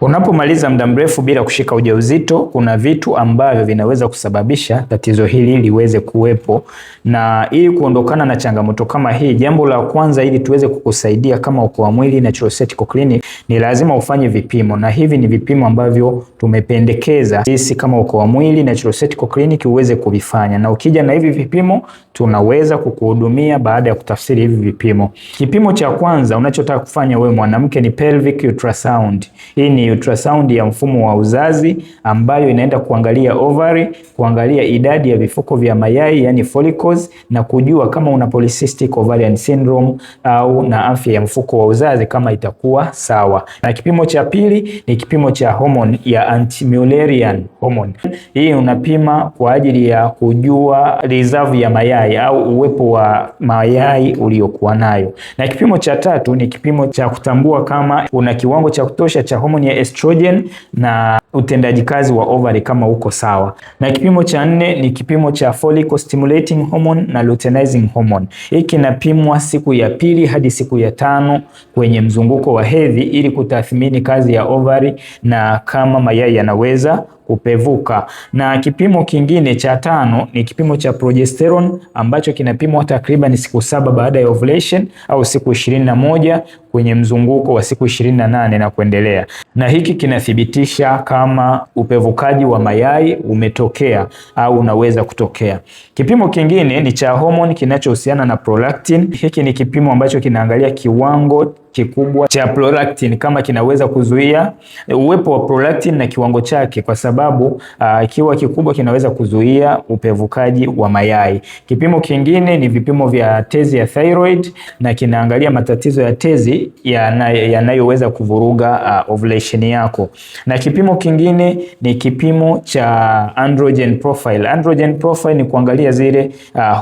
Unapomaliza muda mrefu bila kushika ujauzito, kuna vitu ambavyo vinaweza kusababisha tatizo hili liweze kuwepo. Na ili kuondokana na changamoto kama hii, jambo la kwanza ili tuweze kukusaidia kama Okoa Mwili Natural Surgical Clinic ni lazima ufanye vipimo, na hivi ni vipimo ambavyo tumependekeza sisi kama Okoa Mwili Natural Surgical Clinic uweze kuvifanya, na ukija na hivi vipimo tunaweza kukuhudumia baada ya kutafsiri hivi vipimo. Kipimo cha kwanza unachotaka kufanya wewe mwanamke ni pelvic ultrasound. Hii ni ultrasound ya mfumo wa uzazi ambayo inaenda kuangalia ovary, kuangalia idadi ya vifuko vya mayai yani follicles, na kujua kama una polycystic ovarian syndrome au na afya ya mfuko wa uzazi kama itakuwa sawa. Na kipimo cha pili ni kipimo cha hormone ya anti-Mullerian hormone. Hii unapima kwa ajili ya kujua reserve ya mayai au uwepo wa mayai uliokuwa nayo. Na kipimo cha tatu ni kipimo cha kutambua kama una kiwango cha kutosha cha homoni ya estrogen na utendaji kazi wa ovary kama uko sawa. Na kipimo cha nne ni kipimo cha follicle stimulating hormone na luteinizing hormone. Hiki kinapimwa siku ya pili hadi siku ya tano kwenye mzunguko wa hedhi ili kutathmini kazi ya ovary na kama mayai yanaweza kupevuka. Na kipimo kingine cha tano ni kipimo cha progesterone ambacho kinapimwa takriban siku 7 baada ya ovulation au siku 21 kwenye mzunguko wa siku 28 na kuendelea, na hiki kinathibitisha kama upevukaji wa mayai umetokea au unaweza kutokea. Kipimo kingine ni cha homoni kinachohusiana na prolactin. Hiki ni kipimo ambacho kinaangalia kiwango kikubwa cha prolactin kama kinaweza kuzuia uwepo wa prolactin na kiwango chake, kwa sababu ikiwa kikubwa kinaweza kuzuia upevukaji wa mayai. Kipimo kingine ni vipimo vya tezi ya thyroid na kinaangalia matatizo ya tezi yanayoweza kuvuruga ovulation yako. Na kipimo kingine ni kipimo cha androgen profile. Androgen profile ni kuangalia zile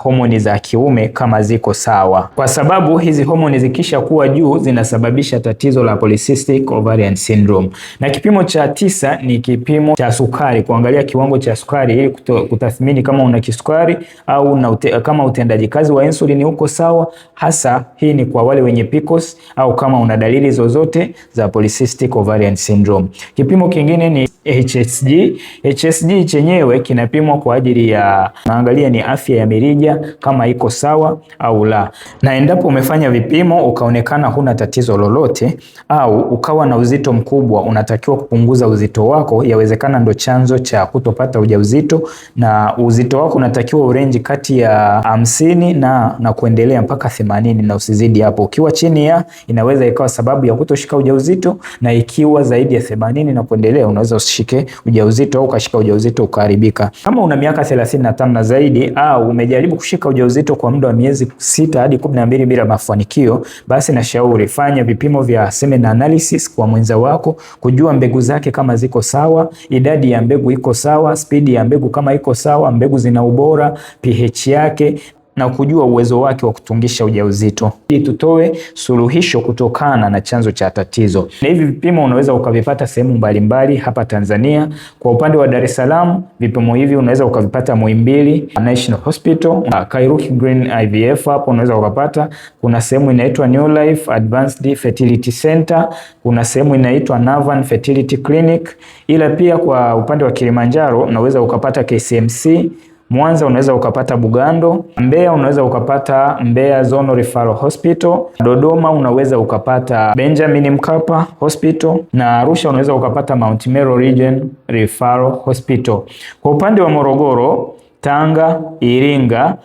homoni za kiume kama ziko sawa, kwa sababu hizi homoni zikisha kuwa juu zinasababisha tatizo la polycystic ovarian syndrome. Na kipimo cha tisa ni kipimo cha sukari, kuangalia kiwango cha sukari ili kutathmini kama una kisukari au kama utendaji kazi wa insulin uko sawa. Hasa hii ni kwa wale wenye PCOS au kama una dalili zozote za polycystic ovarian syndrome. Kipimo kingine ni HSG. HSG chenyewe kinapimwa kwa ajili ya naangalia ni afya ya mirija kama iko sawa au la. Na endapo umefanya vipimo ukaonekana huna tatizo lolote au ukawa na uzito mkubwa, unatakiwa kupunguza uzito wako. Yawezekana ndo chanzo cha kutopata ujauzito, na uzito wako unatakiwa urenji kati ya 50 na kuendelea mpaka 80 na usizidi hapo. Ukiwa chini ya, inaweza ikawa sababu ya kutoshika ujauzito, na ikiwa zaidi ya 80 na kuendelea, unaweza usishike ujauzito au ukashika ujauzito ukaharibika. Kama una miaka 35 na zaidi au umejaribu kushika ujauzito kwa muda wa miezi 6 hadi 12 bila mafanikio, basi nashauri fanya vipimo vya semen analysis kwa mwenza wako kujua mbegu zake kama ziko sawa, idadi ya mbegu iko sawa, spidi ya mbegu kama iko sawa, mbegu zina ubora, pH yake na kujua uwezo wake wa kutungisha ujauzito ili tutoe suluhisho kutokana na chanzo cha tatizo. Na hivi vipimo unaweza ukavipata sehemu mbalimbali hapa Tanzania. Kwa upande wa Dar es Salaam, vipimo hivi unaweza ukavipata Muhimbili National Hospital, Kairuki Green IVF, hapo unaweza ukapata. Kuna sehemu inaitwa New Life Advanced Fertility Center, kuna sehemu inaitwa Navan Fertility Clinic, ila pia kwa upande wa Kilimanjaro unaweza ukapata KCMC. Mwanza unaweza ukapata Bugando, Mbeya unaweza ukapata Mbeya Zonal Referral Hospital, Dodoma unaweza ukapata Benjamin Mkapa Hospital na Arusha unaweza ukapata Mount Meru Region Referral Hospital. Kwa upande wa Morogoro, Tanga, Iringa,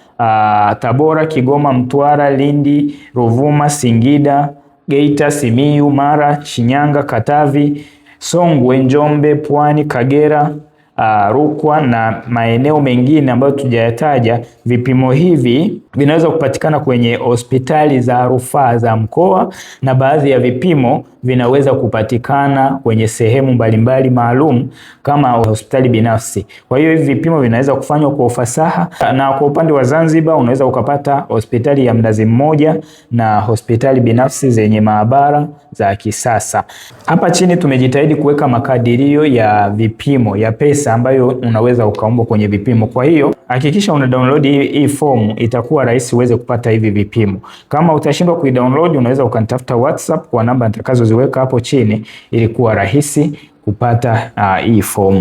Tabora, Kigoma, Mtwara, Lindi, Ruvuma, Singida, Geita, Simiyu, Mara, Shinyanga, Katavi, Songwe, Njombe, Pwani, Kagera, Rukwa na maeneo mengine ambayo tujayataja. Vipimo hivi vinaweza kupatikana kwenye hospitali za rufaa za mkoa na baadhi ya vipimo vinaweza kupatikana kwenye sehemu mbalimbali maalum kama hospitali binafsi. Kwa hiyo hivi vipimo vinaweza kufanywa kwa ufasaha. Na kwa upande wa Zanzibar unaweza ukapata hospitali ya Mnazi Mmoja na hospitali binafsi zenye maabara za kisasa. Hapa chini tumejitahidi kuweka makadirio ya vipimo ya pesa ambayo unaweza ukaombwa kwenye vipimo. Kwa hiyo Hakikisha una download hii fomu, itakuwa rahisi uweze kupata hivi vipimo. Kama utashindwa kuidownload, unaweza ukanitafuta WhatsApp kwa namba nitakazoziweka hapo chini ili kuwa rahisi kupata hii fomu.